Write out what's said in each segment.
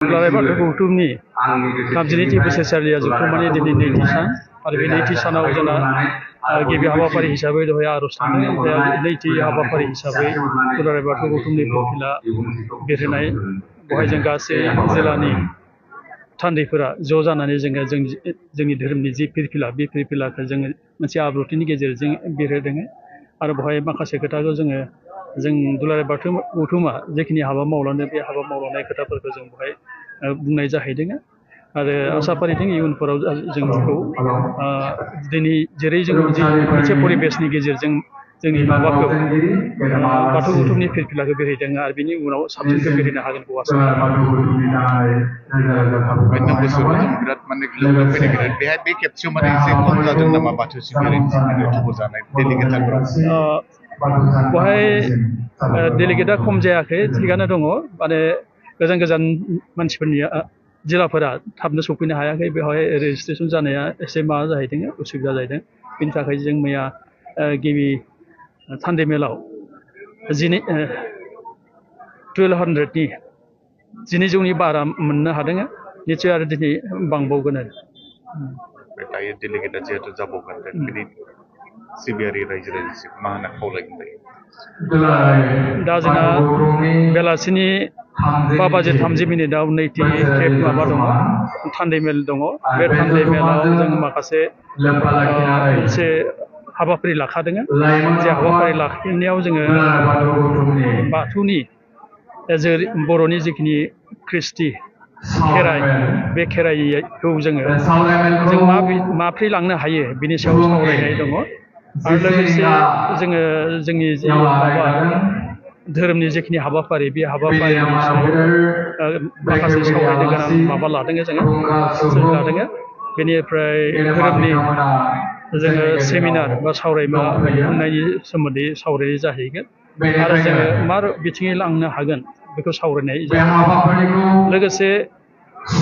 दुलाराय बाथौ गौथुमनि 32थि बोसोरसालिया जथुम्मानि दिनै नैथि सान आरो बे नैथि सानाव जोंना गिबि हाबाफारि हिसाबै दहाय आर'ज थांदों ओमफ्राय नैथि हाबाफारि हिसाबै दुलाराय बाथौ गौथुमनि प्रफिला बेरहोनाय बेवहाय जों गासै जिल्लानि थान्दैफोरा ज' जानानै जोङो जोंनि धोरोमनि जि फिरफिला बे फिरफिलाखौ जोङो मोनसे आब्रुथिनि गेजेरजों बेरहोदों आरो बेवहाय माखासे खोथाखौ जों दुलाराय बाथौ गौथुमा जेखिनि हाबा मावलांदों बे हाबा मावलांनाय खोथाफोरखौ जों बेवहाय बुंनाय जाहैदों आरो आसा फारिदों इयुनफोराव जों बेखौ दिनै जेरै जों मोनसे परिबेसनि गेजेरजों जोंनि माबाखौ बाथौ गौथुमनि फिरफिलाखौ बेरहोदों आरो बिनि उनाव साबसिनखौ बेरहोनो हागोनखौ आसा बिराद माने लोगो फैनाय बेहाय बे खेबसेयाव माने एसे खम जादों नामा बाथौ सिबियारिनि थुबुर जानाय डेलिगेटफोरा बेवहाय डेलिगेटआ खम जायाखै थिगानो दङ माने गोजान मानसिफोरनि जिल्लाफोरा थाबनो सफैनो हायाखै बेवहाय रेजिस्ट्रेसन जानाया एसे माबा जाहैदों उसुबिदा जाहैदों बेनि थाखाय जों मैया गिबि सानडे मेलाव 1200नि 1200नि बारा मोननो हादों निश्चय आरो दिनै बांबावगोन आरो दायो डेलिगेटआ जिहेतु जाबावगोन बिदि सिबियारि रायजो राजाखौ मा होनना खावलायगोन दा जोंना बेलासिनि 5:30 नैथि खेब माबा दङ थान्दै मेल दङ बे थान्दै मेलाव जों माखासे मोनसे हाबाफारि लाखादों जे हाबाफारि लाखिनायाव जोङो बाथौनि बर'नि जिखिनि कृष्टि खेराइ बे खेराइखौ जों माब्रै लांनो हायो बिनि सायाव सावरायनाय दङ आरो लोगोसे जोङो जोंनि जि माबा धोरोमनि जिखिनि हाबाफारि बे हाबाफारिनि माखासे सावरायनो गोनां माबा लादों जों लादों बेनिफ्राय धोरोमनि जोङो सेमिनार बा सावरायमा खुंनायनि सोमोन्दै सावरायनाय जाहैगोन आरो जोङो मा बिथिङै लांनो हागोन बेखौ सावरायनाय जागोन लोगोसे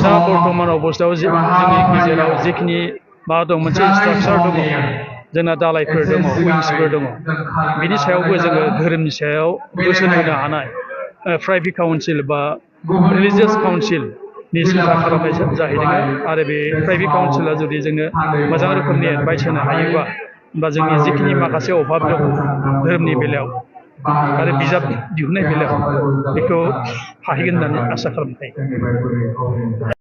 दा बर्थमान अबस्थायाव जोंनि गेजेराव जिखिनि माबा दं मोनसे स्ट्राक्चार दङ जोंना दालायफोर दङ उइंसफोर दङ बिनि सायावबो जोङो धोरोमनि सायाव बोसोन होनो हानाय प्राइभेट काउन्सिल बा रिलिजियास काउन्सिलनि सिन्था खालामनाय जाहैदों आरो बे प्राइभेट काउन्सिला जुदि जोंनो मोजां रोखोमनि एडभाइस होनो हायोबा होमबा जोंनि जिखिनि माखासे अभाब दङ धोरोमनि बेलायाव आरो बिजाब दिहुननाय बेलायाव बेखौ हाहैगोन होननानै आसा खालामनो हायो